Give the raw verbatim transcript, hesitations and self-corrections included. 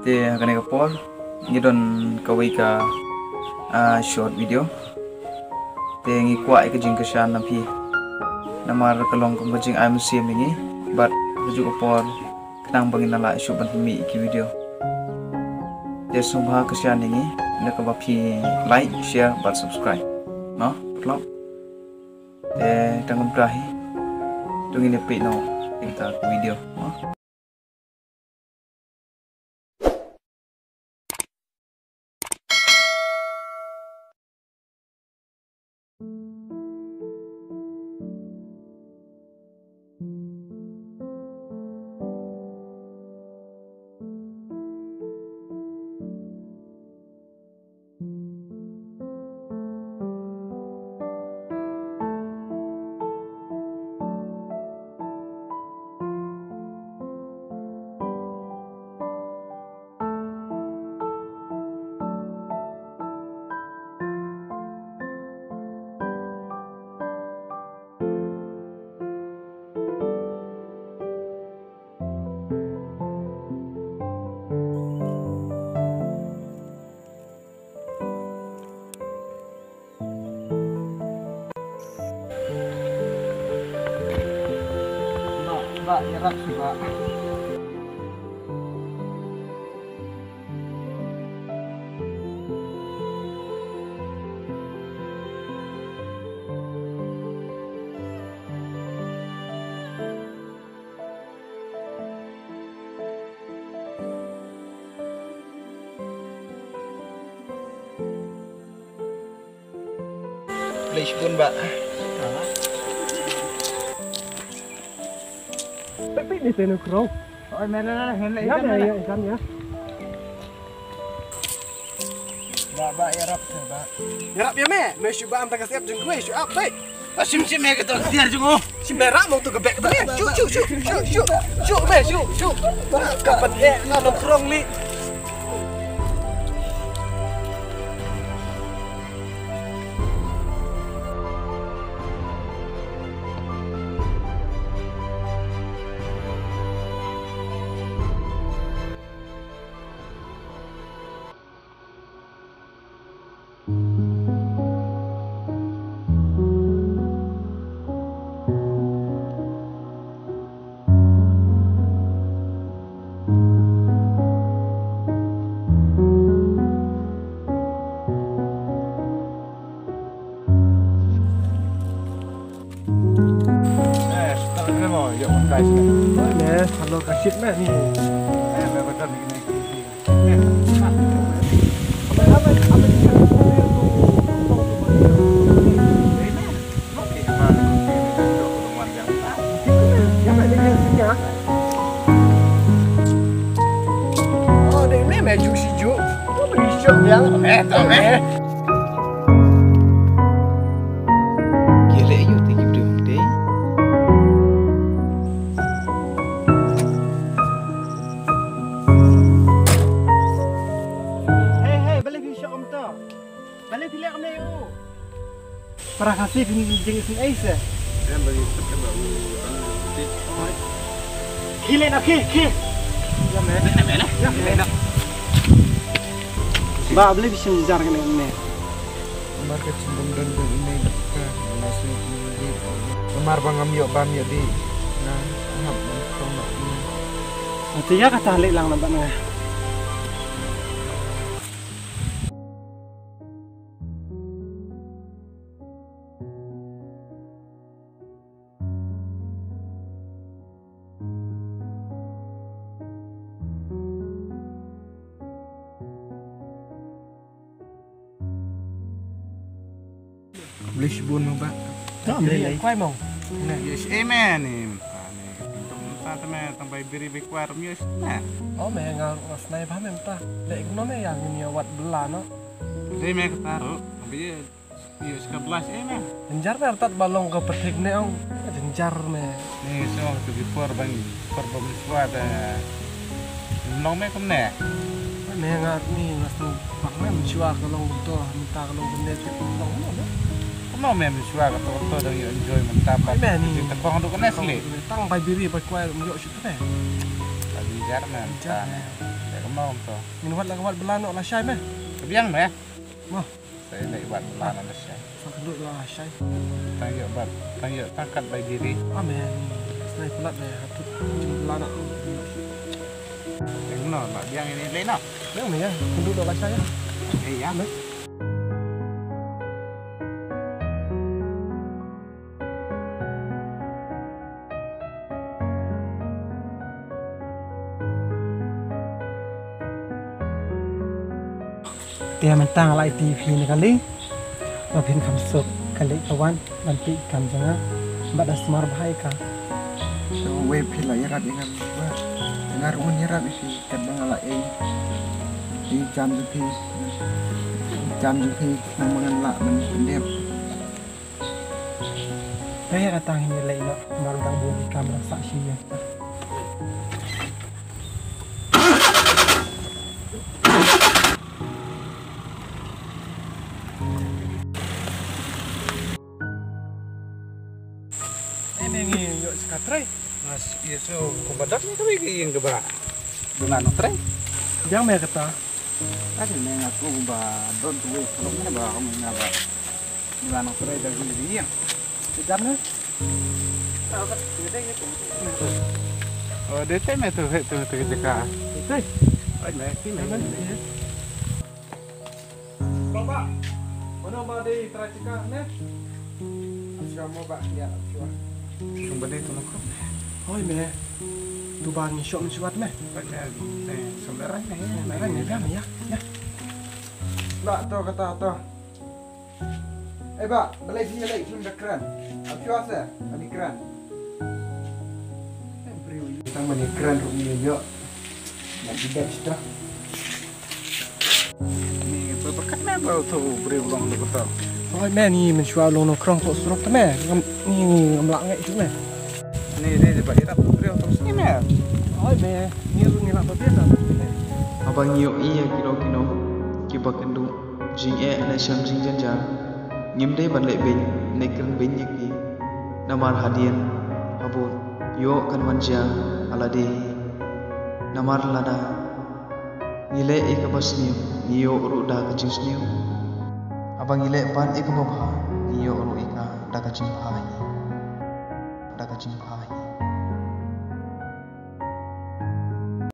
Te ha kane ka por ngi don kawei ka, ah, short video. Te ngi kwah ïa ka jingkyrshan na phi. Namar ka long kum ka jingai mynsiem ïa ngi bad ha kajuh ka por khnang ba ngin lah shuh ban pynmih ïa ki video. Te sngewbha kyrshan ïa ngi da kaba phi like, share bad subscribe. No? Paralok. Te tang kumta hi. To ngin ïa peit noh ïa kata ka video. No? Ba, ba, ïarap seh, ba. Lei shibun, ba. Peit, peit, ni te nu krong. Oi, mela, mela, mela, ya, ikan, ya, mela, ikan, ya. Ba, ba, ïarap te, ba. Ïarap ïa me, me shu ba am ta ka siap jong kue, shu ap, peit. Ba shim shim me ka to siar jong u. Shim me ram tu ka bek ta me. Shu, shu, shu, shu, shu. Shu me, shu, shu. Ka pan e na nong krong ni. Eh, start dulu mo, yuk, guys. Boleh, kalau kasih meh ni. Eh, meh betul ni. Hei, hei, balei phi shoh kumta? Balei phi leh kumne ïa u? Para Khasi phin jingïaseng ei se. Em, bagi put em, bagi put. Oi. Khie leh noh, khie, khie. Ïa me. Ïa me, ïa me. Ba, balei phi shim jar kane kumne? Namar ka jingbym don jong i mei bad ka, nga sngew kumne. Namar ba ngam ïoh bam ïoh dih. Nga hap ban khong noh kumne. Te ïa kata leh lang na bad nga. Blei shibun mo ba. Kwai mo. Yes, amen. Tang bai biri bai kwai ram yes na. O me nga ruh nga snai ba me mynta. Leh kumno me ïa ngin ïa wad bylla noh. Dei me kata ruh. Ïa, ska blas, eh, me. Jynjar me, artat ba long ka pyrthei ne ong. Jynjar me. Ni song tu ki por bang, por bang swa ta. Long me kumne. Me nga ni nga tu bang me swa ka long to, mynta ka long kumne tu long me. Kumno me swa ka to to dang ïa enjoy mynta pa. Me ni. Kita kong tu kena sli. Tang bai biri bai kwai rum ïoh shu tu me. Jynjar me. Jynjar me. Ong to. Ngin wad la ka wad bylla noh lashai me. Ka biang me. Mo. Sa ïa leit wad bylla noh lashai. Sa ka lut lashai. Tang ïoh bad tang ïoh tang kat bai diri. Amen. Sa ïa palat me. Hatut jingbylla noh. Eng no, la biang ïa leit noh. Biang me ïa. Ka lut noh lashai ïa. Eh ïa me. Te mynta nga la aiti ïa phi ne kali ba phin kham suk kali ka wan ban peit kam jong nga bad da sumar bha ïa ka. To wei phi la ïarap ïa nga ba nga ruh ngan ïarap ïa phi katba nga la ei. Ei jam jong phi, jam jong phi namar ngan lah ban pyndep. Te ïa kata ngin ïa leit noh namar dang bun ïa ka, dang sah shi ïa. Ine ngi ïoh sha ka trei. Mas ïa so kumba dap ni kawei ka ïing kaba duna nongtrei. Biang me kata. Ati ne nga ku ba don tu wei pulok ne ba ong nga ba duna nongtrei da gili ïing. Ti dap ne. Oh, dei te me tu tu tu jaka. Dei. Ai me ti me. Baba, mano ba dei trai jaka ne? Ap shuwa mo ba, ïa ap shuwa. Kumba dei tu nongkrong. Hoi me. Tu ba ngi shop ngi shuwa me. Ba me me sumberai me. Sumberai me ïa me ïa. Ïa. Ba to kata to. Eh ba, balei phi ïaleh shuh da kren? Ap shuwa se, ani kren. Eh, briew. Tang mane kren ruh ngi ïoh. Ngan jibat shuh. Ni ba, ba kat me ba to briew long da kata. Oi me, ni mynshuwa long nongkrong to surok te me. Ngam, ni ngam lah ngai shuh me. Ni ni ba ïarap briew to sini me. Oi me, ni ruh ni lah ba biasa. Haba ngi ïohi ïa kino kino kiba kynduh jingeh ne shem jingjynjar, ngim dei ban leh beiñ ne kren beiñ ïa ki. Namar hadien habud ïoh kan wan jia ha lade hi. Namar lada ngi leh ïa kaba sniew, ngi ïoh ruh da ka jingsniew. Haba ngi leh pat ïa kaba bha, ngi ïoh ruh ïa ka da ka jingbha hi. Da ka jingbha hi.